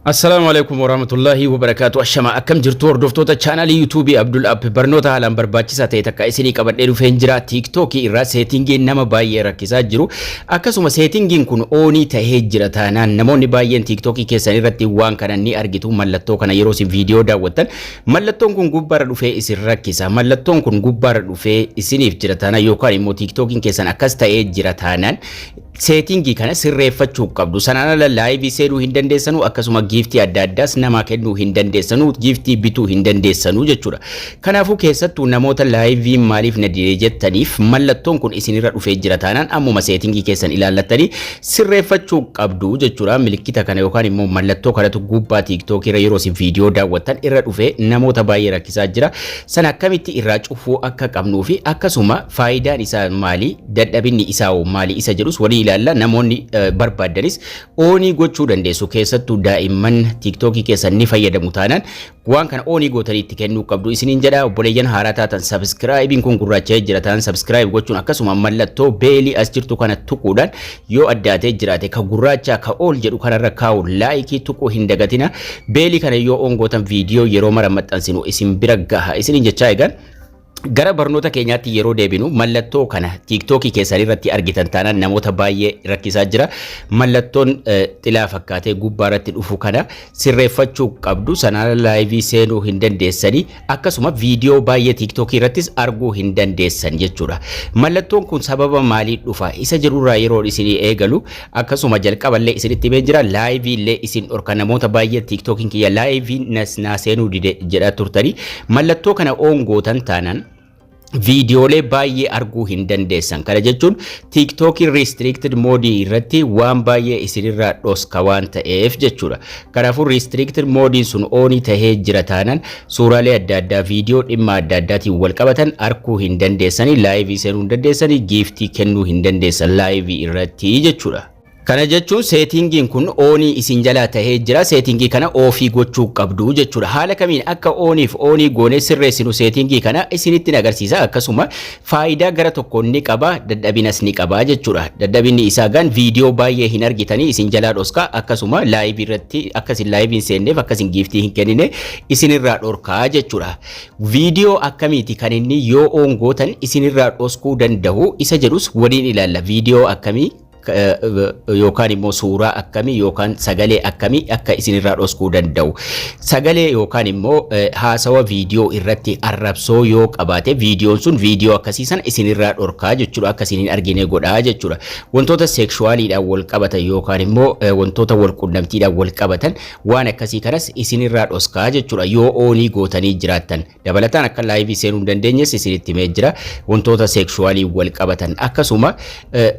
Assalaamu alaikum warahmatullahi wabarakaatu. Ashama, akkam jirtu hordoftoota chaanaalii YouTubeii Abdul App? Barnoota haalaan barbaachisaa ta'e takka isinii qabadhee dhufeen jira. TikTokii irraa settingiin nama baay'ee rakkisaa jiru. Akkasuma settingiin kun onii tahee jira taanaan, namoonni baay'een TikTokii keessan irratti waan kana ni argitu. Mallattoo kana yeroo isin viidiyoo daawwattan mallattoon kun gubbaarra dhufee isin rakkisa. Mallattoon kun gubbaarra dhufee isiniif jira taanaan yookaan immoo TikTokiin keessan akkas ta'ee jira taanaan, settingii kana sirreeffachuu qabdu. Sanaan ala liveii seenuu hin dandeessanu, akkasuma giftii adda addaas namaa kennuu hin dandeessanu, giftii bituu hin dandeessanu jechuudha. Kanaafuu keessattuu namoota liveii maaliif na dide jettaniif, mallattoon kun isinirra dhufee jira taanaan ammuma settingii keessan ilaallattanii sirreeffachuu qabdu jechuudha. Milikkita kana yookaan immoo mallattoo kanatu gubbaa TikTokii irra yeroo isin viidiyoo daawwattan irra dhufee namoota baay'ee rakkisaa jira. Sana akkamitti irraa cufuu akka qabnuu fi akkasuma faayidaan isaa maali, dadhabinni isaa hoo maali isa jedhus walii ilaalla. Namoonni barbaaddanis onii gochuu dandeessu. Keessattuu daa'imman TikTokii keessan ni fayyadamu taanaan waan kana onii gootanii itti kennuu qabdu isiniin jedha. Obboleeyyan haaraa taatan subscribeiin kun gurraacha'ee jira ta'an subscribe gochuun, akkasuma mallattoo bellii as jirtu kana tuquudhaan, yoo addaatee jiraate ka gurraachaa ka ol jedhu kanarra kaa'u, likeii tuquu hin dagatina. Bellii kana yoo on gootan viidiyoo yeroo mara maxxansinu isin bira gaha isiniin jechaa, eegan gara barnoota keenyaatti yeroo deebinu, mallattoo kana TikTokii keessan irratti argitan taanaan namoota baay'ee rakkisaa jira. Mallattoon xilaa fakkaatee gubbaa irratti dhufu kana sirreeffachuu qabdu. Sanaan liveii seenuu hin dandeessanii, akkasuma viidiyoo baay'ee TikTokii irrattis arguu hin dandeessan jechuudha. Mallattoon kun sababa maalii dhufa isa jedhurraa yeroo isinii eegalu, akkasuma jalqaballee isinitti himee jira, liveii illee isin dhorka. Namoota baay'ee "TikTokiin kiyya liveii naa seenuu dide" jedhaa turtanii, mallattoo kana on gootan taanaan viidiyoolee baay'ee arguu hin dandeessan. Kana jechuun TikTokiin restricted modeii irratti waan baay'ee isinirraa dhoska waan ta'eef jechuudha. Kanaafuu restricted modeiin sun onii tahee jira taanaan suuraalee adda addaa, viidiyoo dhimma adda addaatiin wal qabatan arguu hin dandeessanii, liveii seenuu hin dandeessanii, giftii kennuu hin dandeessan liveii irratti jechuudha. Kana jechuun settingiin kun onii isin jalaa tahee jira. Settingii kana offii gochuu qabdu jechuudha. Haala kamiin akka oniif onii goonee sirreessinu settingii kana isinitti agarsiisa. Akkasuma faayidaa gara tokkoon ni qaba, dadhabinas ni qaba jechuudha. Dadhabinni isaa gan viidiyoo baay'ee hin argitanii, isin jalaa dhoska. Akkasuma liveii irratti akkasin liveii hin seenneef, akkasin giftii hin kennine isinirraa dhorkaa jechuudha. Viidiyoo akkamiiti kan inni yoo on gootan isinirraa dhoskuu danda'u isa jedhus waliin ilaalla. Viidiyoo akkamii yookaan immoo suuraa akkamii yookaan sagalee akkamii akka isinirraa dhoskuu danda'u. Sagalee yookaan immoo haasawa viidiyoo irratti arrabsoo yoo qabaate, viidiyoon sun viidiyoo akkasii sana isinirraa dhorkaa jechuudha. Akka isin hin argine godhaa jechuudha. Wantoota sexualiidhaan wal qabatan yookaan immoo wantoota wal qunnamtiidhaan wal qabatan, waan akkasii kanas isinirraa dhoskaa jechuudha yoo onii gootanii jiraattan. Dabalataan akka liveii seenuu hin dandeenyes isinitti himee jira. Wantoota sexualii wal qabatan, akkasuma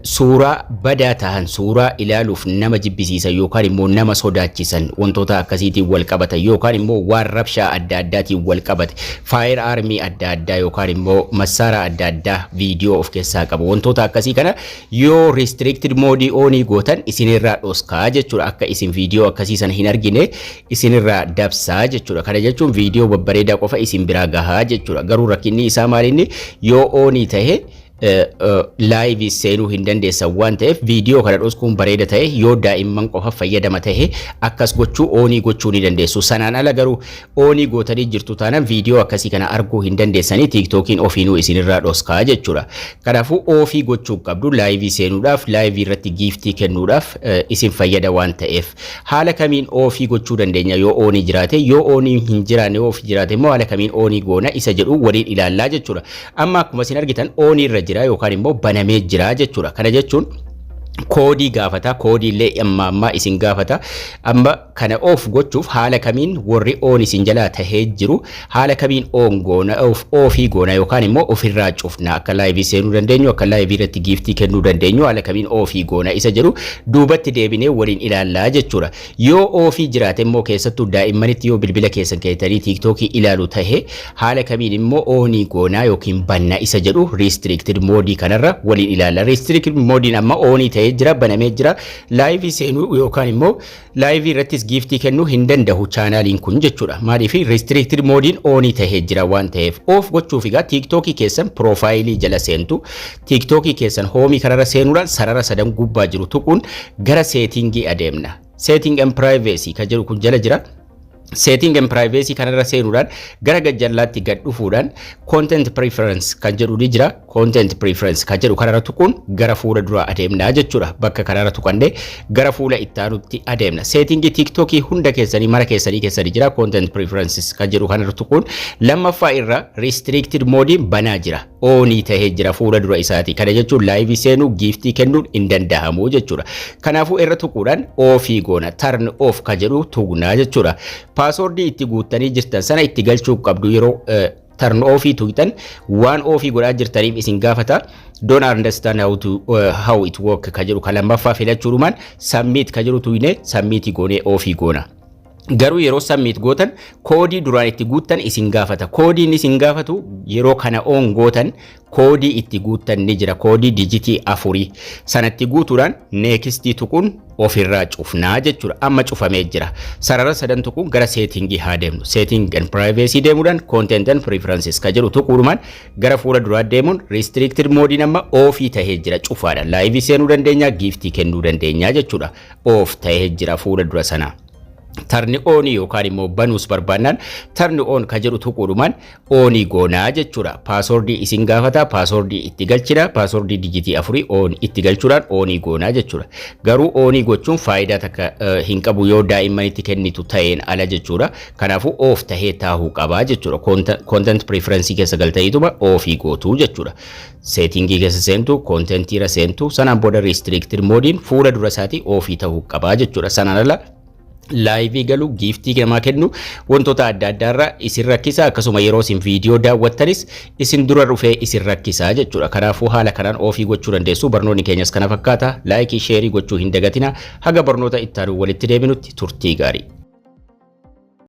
suuraa badaa ta'an, suuraa ilaaluuf nama jibbisiisan yookaan immoo nama sodaachisan, wantoota akkasiitiin wal qabatan yookaan immoo waan rabshaa adda addaatiin wal qabate, firearmii adda addaa yookaan immoo massaaraa adda addaa viidiyoo of keessaa qabu. Wantoota akkasii kana yoo restricted modeii onii gootan isinirraa dhoskaa jechuudha. Akka isin viidiyoo akkasii sana hin argine isinirraa dabsaa jechuudha. Kana jechuun viidiyoo babbareedaa qofa isin biraa gahaa jechuudha. Garuu rakkinni isaa maalinni? Yoo onii tahe liveii seenuu hin dandeessan waan ta'eef, viidiyoo kana dhoskuun bareeda ta'e, yoo daa'imman qofa fayyadama ta'e akkas gochuu, onii gochuu ni dandeessu. Sanaan ala garuu onii gootanii jirtu taanaan viidiyoo akkasii kana arguu hin dandeessanii, TikTokiin ofiinuu isinirraa dhoskaa jechuudha. Kanaafuu offii gochuu qabdu liveii seenuudhaaf, liveii irratti giftii kennuudhaaf isin fayyada waan ta'eef. Haala kamiin offii gochuu dandeenya yoo onii jiraate? Yoo onii hin jiraanne, offii jiraate immoo haala kamiin onii goona isa jedhu waliin ilaallaa jechuudha. Amma akkuma isin argitan onii irra jira yookaan immoo banamee jira jechuudha. Kana jechuun koodii gaafata, koodii illee amma ammaa isin gaafata. Amma kana off gochuuf haala kamiin, warri on isin jalaa tahee jiru haala kamiin on goona, off offii goona yookaan immoo ofirraa cufna, akka liveii seenuu dandeenyu, akka liveii irratti giftii kennuu dandeenyu haala kamiin offii goona isa jedhu duubatti deebinee waliin ilaallaa jechuudha. Yoo offii jiraate immoo, keessattuu daa'immanitti yoo bilbila keessan keessanii TikTokii ilaalu tahe, haala kamiin immoo onii goonaa yookiin banna isa jedhu restricted modeii kanarra waliin ilaalla. Restricted modeiin amma onii ta'ee jira, banamee jira. Liveii seenuu yookaan immoo liveii irrattis giftii kennuu hin danda'u channeliin kun jechuudha. Maaliif? Restricted modeiin onii tahee jira waan ta'eef. Off gochuuf egaa TikTokii keessan profileii jala seentu. TikTokii keessan homeii kanarra seenuudhaan sarara sadan gubbaa jiru tuquun gara settingii adeemna. Setting and privacy kan jedhu kun jala jira. Setting and privacy kanarra seenuudhaan gara gajjallaatti gad dhufuudhaan content preference kan jedhu ni jira. Content preference kan jedhu kanarra tuquun gara fuula duraa adeemna jechuudha. Bakka kanarra tuqannee gara fuula ittaanutti adeemna. Settingii TikTokii hunda keessanii mara keessanii keessanii jira. Content preferences kan jedhu kanarra tuquun lammaffaa irra restricted mode banaa jira. Onii tahee jira fuula dura isaati. Kana jechuun liveii seenuu, giftii kennuun hin danda'amu jechuudha. Kanaafuu irra tuquudhaan offii goona. Turn off kan jedhu tuqnaa jechuudha. Passwordii itti guuttanii jirtan sana itti galchuu qabdu. Yeroo turn offii tuqxan waan offii godhaa jirtaniif isin gaafata. Don't understand how it work ka jedhu kan lammaffaa filachuudhumaan submit ka jedhu tuqne, submit goonee offii goona. Garuu yeroo submit gootan koodii duraan itti guuttan isin gaafata. Koodiin isin gaafatu yeroo kana on gootan koodii itti guuttan ni jira. Koodii digitii afurii. Sanatti guutuudhaan nextii tuquun ofirraa cufnaa jechuudha. Amma cufamee jira. Sarara sadan tuquun gara settingii haa deemnu. Setting and privacy deemuudhaan content and preferences ka jedhu tuquudhumaan gara fuula duraa deemuun restricted moodiin amma offii tahee jira, cufaadha. Liveii seenuu dandeenya, giftii kennuu dandeenya jechuudha. Off tahee jira fuula dura sanaa. Turn onii yookaan immoo banuus barbaannaan turn on ka jedhu tuquudhumaan onii goonaa jechuudha. Passwordii isin gaafata, passwordii itti galchina, passwordii digitii afurii on itti galchuudhaan onii goonaa jechuudha. Garuu onii gochuun faayidaa takka hin qabu yoo daa'immanitti kennitu ta'een ala jechuudha. Kanaafuu off tahee taahuu qabaa jechuudha. Content preference keessa galtaniituma offii gootuu jechuudha. Settingii keessa seentu, contentiirra seentu, sanaan booda restricted moodiin fuula dura isaatii offii ta'uu qabaa jechuudha. Sanaan ala liveii galu, giftii namaa kennu, wantoota adda addaarra isin rakkisa. Akkasuma yeroo isin viidiyoo daawwattanis isin dura dhufee isin rakkisaa jechuudha. Kanaafuu haala kanaan offii gochuu dandeessu. Barnoonni keenyas kana fakkaata. Likeii, shareii gochuu hin dagatina. Haga barnoota itti aanu walitti deebinutti turtii gaarii.